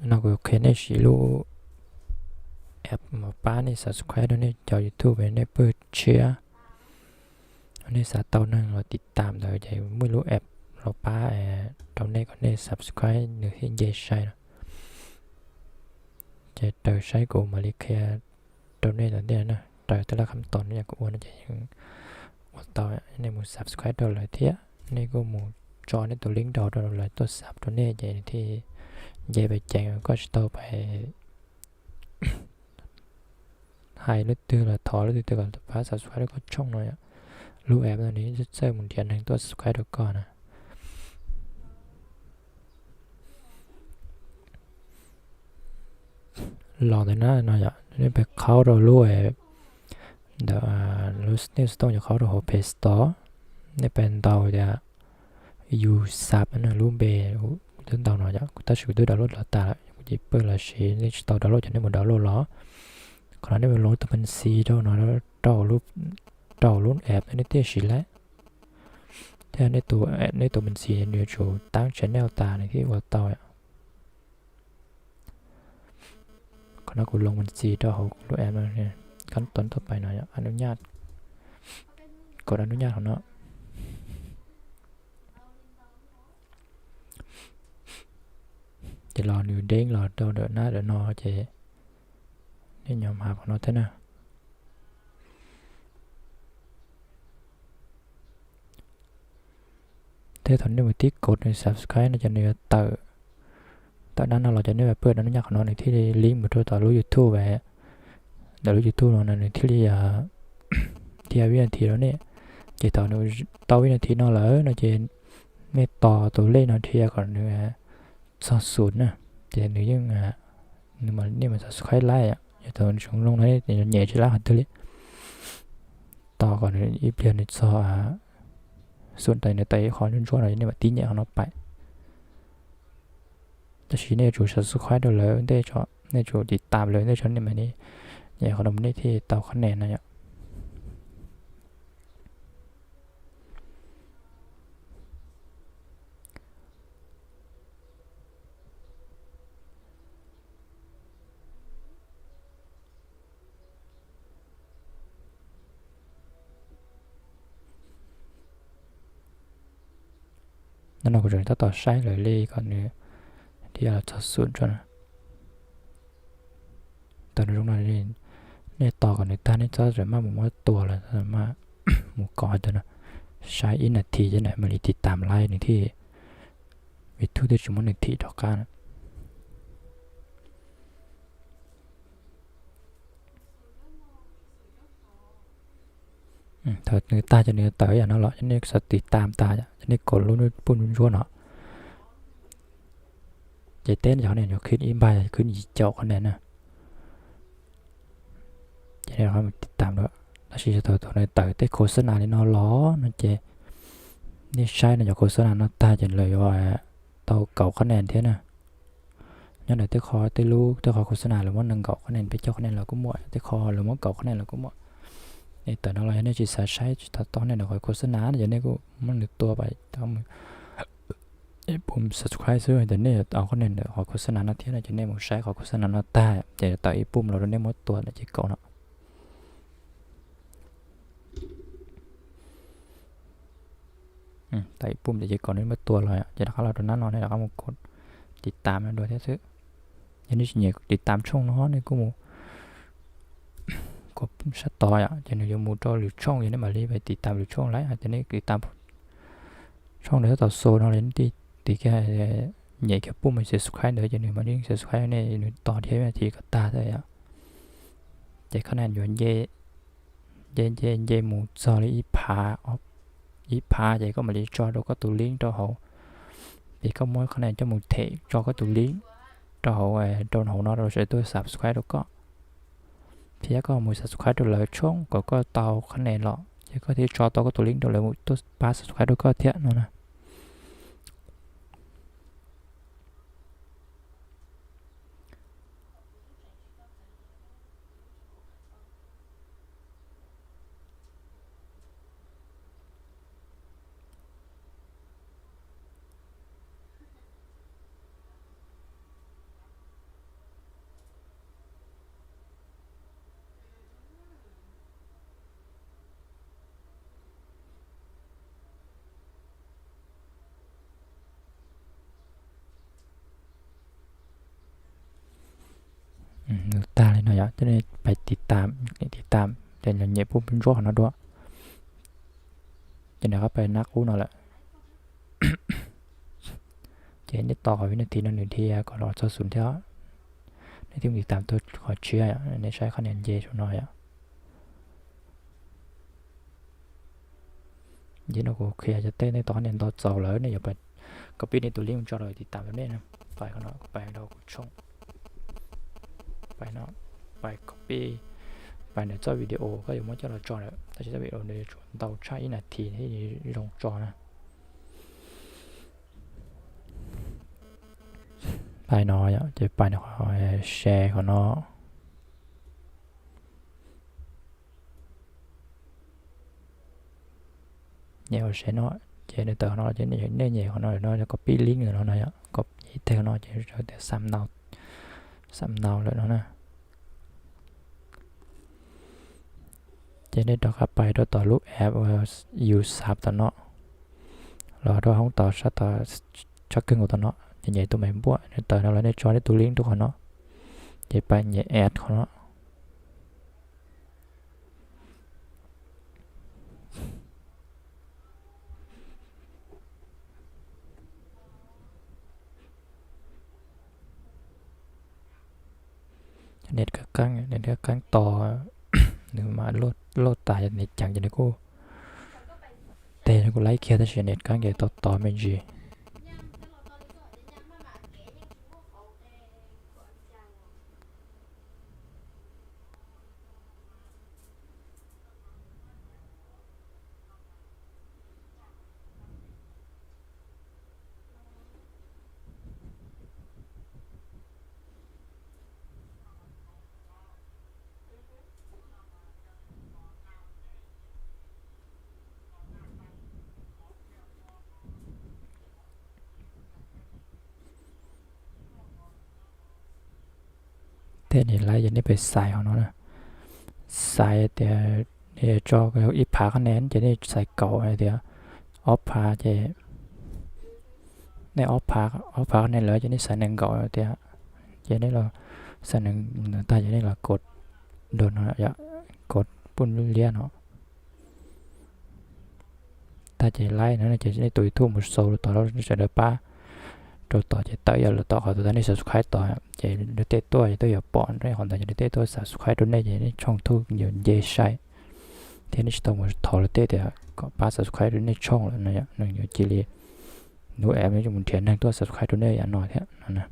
No kuv qhia nej siv lub app uas pab nej subscribe rau nej cov YouTube nej pawg tshiab. Nej xav tau neeg los tiv tam ntawd ces muaj ib lub app los pab rau nej kom nej subscribe nws thiaj nce sai no. Ces raws saib kuv mam li qhia rau nej ntawd ntej na, raws tej lab kham tos no yog kuv ua no ces yeej ua tau. Nej mus subscribe rau lawv thiab nej kuj mus tso nej tus link rau rau lawv tuaj sub rau nej ces nws thiaj nce pais ceev, koj tsis tau pais hais leej twg los thov leej twg kom pab subscribe rau koj tshooj no. Lub app no nws txawj mus nrhiav neeg tuaj subscribe rau koj na. Los ntawm na no yom, nej pais qhaub rau lub, ntawm lub, nej xov tooj yuav qhaub rau hauv Play Store, nej pais ntaus tias Yusap no, lub npe kuv twb ntaus no yom, tab sis kuv twb download los tas lawm, kuv tsis pawg los siv, nej tsis tau download ces nej mus download los. Qhov no nej mus load tus P C rau no, rau hauv lub app nej thiaj siv lawm. Thiab nej tus P C nws yuav tsum tab channel tas nws thiaj ua tau. Qhov no kuv load P C rau hauv lub app no, koj tuaj tuaj pais no, a nub nyaj, kod a nub nyaj hauv no. Ces los nws deeb los rau ntawm na ntawm no ces nej nyom hais qhov no thiab na. Thiab thaum nej mus tib kod nws subscribe no ces nws yuav tawm, tawm dab no los ces nej pab pawg dab no nyaj qhov no nws thiaj li link mus rau tom lub YouTube, ntawm lub YouTube no nws thiaj li dhia vib nas this rau nej. Ces thaum nws tau vib nas this no lawm no ces nej tos tus lej no dhia kom nws txog xum na, ces nws yeej, nws mam, nej mam subscribe laiv. Yog thaum nws tseem zoo no nyem tsis laiv qhov twg li. Tos kom nws ib pliag nws txog xum tas nws tawm ib qho ntsuab ntsuab no nej mam tib nyem qhov no pais. Tab sis nej yuav tsum subscribe rau lawv ntej tso, nej tsum tiv tam lawv ntej tso nej mam li nyem qhov no nej thiaj tau qhab nen no yom. Ntawm no kuv tseem tab tom saib lawv li kom nws dhia los txog xum tso na. Thaum nws zoo no, nej tos kom nws tag nej txhob maj mus muab tua los maj mus kom hais tias no, saib ib nas this ces mam li tiv tam laiv nws thiaj, vim thaum twg tsis muab nws thim rov qab na. Thaum nws tag ces nws tawm yam no los nej xav tiv tam tas ces nej kom lub pum ntsuab no. Ces teb no cov qhab nen yuav khwb ib npag khwb yim caum qhab nen na. Ces nej rov qab mus tiv tam dua. Tab sis yog thaum thaum nws tawm tej khos xab nas li no los no ces nej saib no cov khos xab nas no tag ces lawv yuav tau kaum qhab nen thiab na. Nyob ntawm tej qho tej lub tej qhov khos xab nas lawv muab nees nkaum qhab nen peb caug qhab nen los kuj muaj, tej qho lawv muab kaum qhab nen los kuj muaj. Es tawm no los yog nej tsis xav saib tsis tau tau nej lawv qhov khos xab nas no ces nej kuj muab nws tua pais tau ib pum subscribe xwb, ces nej tau qhab nen ntawm qhov khos xab nas no thiab no ces nej mus saib qhov khos xab nas no tag ces tawm ib pum los rau nej muab tua ntawm ces kaum no. Tawm ib pum ntawm ces kaum no muab tua los ces rov qab los rau nab no nej rov qab mus tiv tam no dua thiab xwb. Yog nej tsis nyiam tiv tam tshooj no nej kuj mus sab tod yom, ces nws yuav mus rau lwm tshooj, yog nej mam li tiv tam lwm tshooj lawm ces nej tiv tam tshooj ntawd tab tom xaus no li nej tiv kiag, nyem kiag pum subscribe ntawd ces nws mam li subscribe nej, nws tos thiab vib nas this kom tag thiab yom. Ces qhab nen yuav nce, nce nce nce mus txog li ib phav, ib phav ces koj mam li tso rau koj tus link rau hauv. Ces koj muab qhab nen coj mus them tso koj tus link rau hauv, rau hauv no rau sawv daws tuaj subscribe rau koj. Thiab koj mus subscribe rau lawv tshooj kom koj tau qhab nen los ces koj thiaj tso tau koj tus link rau lawv mus tuaj pab subscribe rau koj thiab no na. Nws tag li no yom, ces nej pais tiv tam, tiv tam ces nyem pub ntsuab qhov no dua. Ces nws rov qab pais nab qub no lawm. Ces nej tos qhov vib nas this no nws dhia kom los txog xus thiab, nej thiaj mus tiv tam tuaj qhov tshiab yom. Nej saib qhov niag nce saum no yom. Ces no kuv qhia cov tej nej tos qhov niag ntau txaus lawm nej yuav pais copy nej tus link tso rau tiv tam rau nej na. Pais qhov no, pais rau kuv tshooj, pais no, pais copy, pais ntawm txoj video koj yuav muab coj los tso lawm, tab sis txoj video nws yuav tsum ntau tshaj ib nas this thiaj zoo tso na. Pais no yom, ces pais nws qhov share qhov no. Nyem ua share no, ces nws tawm qhov no ces nej nyem qhov no, no yog copy link no no yom, copy ib teg no ces tias xam nau, xam nau lawm no na. Ces nej rov qab pais rau tom lub app uas yus xav tom no, los rau hoob tod sab tod, tshab kawg nkaus tom no, ces nyem tus me npuaj nws tawm no los nej tso nej tus link rau qhov no, ces pais nyem add qhov no. Net qeeb, net qeeb tos, nws mam load tas, yog net ceev ces nws kuj, tes nws kuj laib kiag tab sis net qeeb ces tos tos me ntsis. Tej niag laib ces nej pem xaiv hauv no na, xaiv tias nej yuav tso ib phav qhab ne ces nej xaiv kaum hais tias ob phav ces nej ob phav, ob phav qhab ne lawm ces nej xaiv nees nkaum tias, ces nej los xaiv nees tag ces nej los kaum, nrog no, kaum pub liab no. Tag ces laib no ces nej tus YouTube mus xaus rau tom, sawv daws pab rau tom ces tawm yog los tom qhov tau nej subscribe tod ces luag tej tuaj ces tuaj yuav pom nej qhov ntawd ces luag tej tuaj subscribe rau nej ces nej tshooj thuj yuav nce sai thiab nej tsis tau mus thov luag tej tias kom pab subscribe rau nej tshooj lawm no yom. Nws yuav cia li, nws app yuav mus nrhiav neeg tuaj subscribe rau nej yam no thiab no na.